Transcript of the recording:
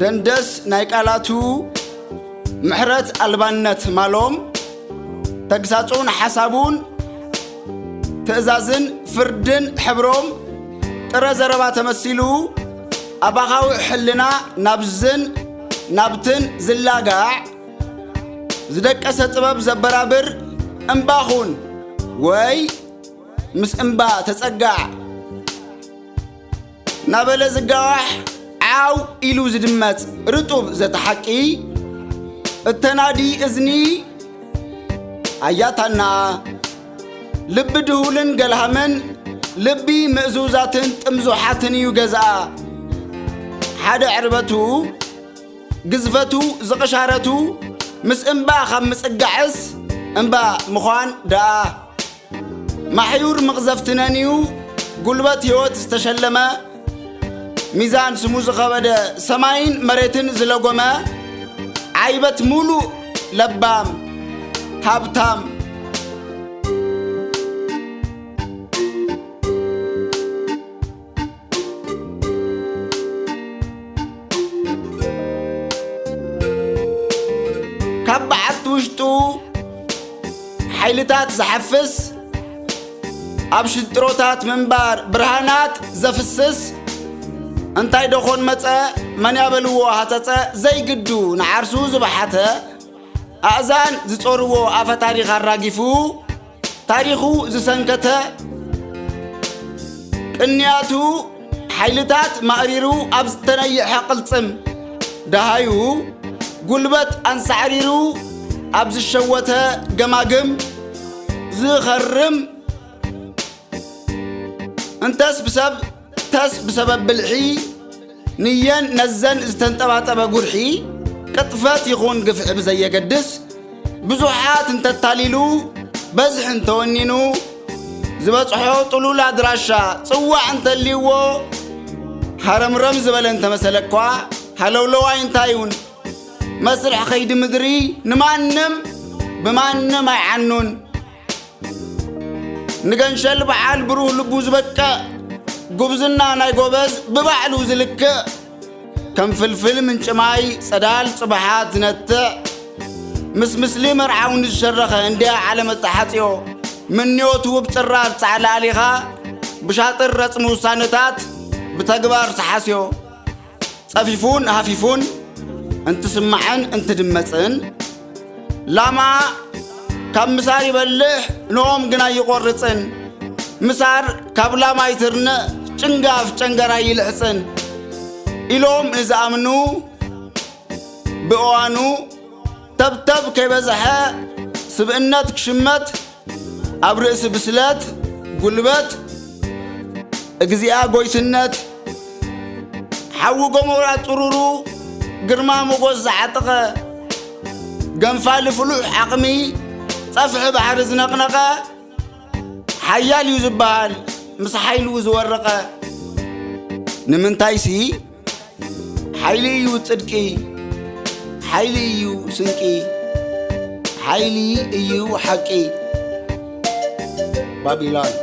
ደንደስ ናይ ቃላቱ ምሕረት ኣልባነት ማሎም፣ ተግሳጹን ሓሳቡን ትእዛዝን ፍርድን ሕብሮም ጥረ ዘረባ ተመሲሉ፣ ኣባኻዊ ሕልና ናብዝን ናብትን ዝላጋዕ፣ ዝደቀሰ ጥበብ ዘበራብር እምባኹን ወይ ምስ እምባ ተጸጋዕ ናበለ ዝጋዋሕ ዓው ኢሉ ዝድመጽ ርጡብ ዘተሓቂ እተናዲ እዝኒ ኣያታና ልቢ ድሁልን ገልሃምን ልቢ ምእዙዛትን ጥምዙሓትን እዩ ገዝኣ። ሓደ ዕርበቱ ግዝፈቱ ዝቕሻረቱ ምስ እምባ ካብ ምጽጋዕስ እምባ ምዃን ደኣ ማሕዩር መቕዘፍቲ ነንዩ ጉልበት ህይወት ዝተሸለመ ሚዛን ስሙ ዝኸበደ ሰማይን መሬትን ዝለጎመ ዓይበት ሙሉእ ለባም ሃብታም ካብ በዓቲ ውሽጡ ሓይልታት ዝሓፍስ ኣብ ሽጥሮታት ምንባር ብርሃናት ዘፍስስ እንታይ ደኾን መጸ መን ያበልዎ ሃጸጸ ዘይግዱ ንዓርሱ ዝበሓተ ኣእዛን ዝጾርዎ ኣፈ ታሪኽ ኣራጊፉ ታሪኹ ዝሰንከተ ቅንያቱ ሓይልታት ማእሪሩ ኣብ ዝተነየሐ ቅልጽም ደሃዩ ጉልበት ኣንሳዕሪሩ ኣብ ዝሸወተ ገማግም ዝኸርም እንተስ ብሰብ ተስ ብሰበብ ብልሒ ንየን ነዘን ዝተንጠባጠበ ጉርሒ ቅጥፈት ይኹን ግፍዒ ብዘየገድስ ብዙሓት እንተታሊሉ በዝሒ እንተወኒኑ ዝበጽሖ ጥሉል ኣድራሻ ጽዋዕ እንተልይዎ ሃረምረም ዝበለ እንተመሰለኳ ሃለውለዋይ እንታይ እውን መስርሕ ኸይዲ ምድሪ ንማንም ብማንም ኣይዓኑን። ንገንሸል በዓል ብሩህ ልቡ ዝበቅዕ ጉብዝና ናይ ጎበዝ ብባዕሉ ዝልክዕ ከም ፍልፍል ምንጭ ማይ ጸዳል ጽባሓት ዝነትዕ ምስ ምስሊ መርዓውን ዝሸረኸ እንድያ ዓለም ኣተሓጽዮ ምንዮት ውብ ጽራር ጻዕላ ኣሊኻ ብሻጥር ረጽሚ ውሳነታት ብተግባር ተሓስዮ ጸፊፉን ሃፊፉን እንትስማዕን እንትድመጽን ላማ ካብ ምሳር ይበልሕ ንኦም ግና ይቆርጽን ምሳር ካብ ላማ ይትርንዕ ጭንጋፍ ጨንገራ ይልሕጽን ኢሎም ንዝኣምኑ ብእዋኑ ተብተብ ከይበዝሐ ስብእነት ክሽመት ኣብ ርእሲ ብስለት ጉልበት እግዚኣብ ጎይትነት ሓዊ ገሞራ ጥሩሩ ግርማ ሞጎስ ዝዓጠቐ ገንፋሊ ፍሉሕ ዓቕሚ ጸፍሒ ባሕሪ ዝነቕነቐ ሓያል እዩ ዝበሃል ምስ ሓይሉ ዝወረቐ ንምንታይሲ ሓይሊ እዩ ጽድቂ ሓይሊ እዩ ስንቂ ሓይሊ እዩ ሓቂ ባቢሎን